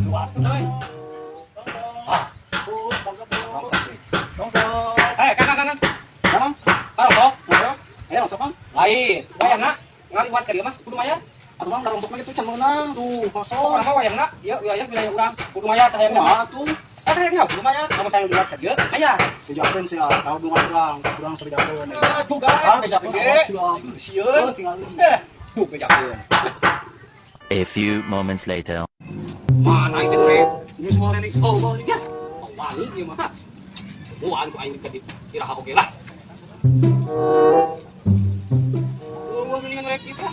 Luar euy. Ah, Rongsok. Eh, Kang, Kang, Kang. Emang? Rongsok. Ayo, ayo rongsok, Mang. Lain, wayangna ngaliwat ka dieu mah kudu mayar. Atuh, Mang, da rongsok mah kitu can meunang. Tuh, kosong. Pokona mah wayangna ieu wilayah wilayah urang kudu mayar tah hayangna. Kumaha tuh? Eh, hayangna kudu mayar, lamun hayang liwat ka dieu mayar. Bejakeun sia, tahu bunga urang, urang sebejakeun. Tuh guys, bejakeun ge. Sieun. Oh, tinggal. Eh, tuh bejakeun. A few moments later. Mana itu rek? Ini semua ini. Oh, oh, ini dia. Oh, wangi ieu mah. Buan ku aing ka di iraha oge lah. Oh, ini rek itu.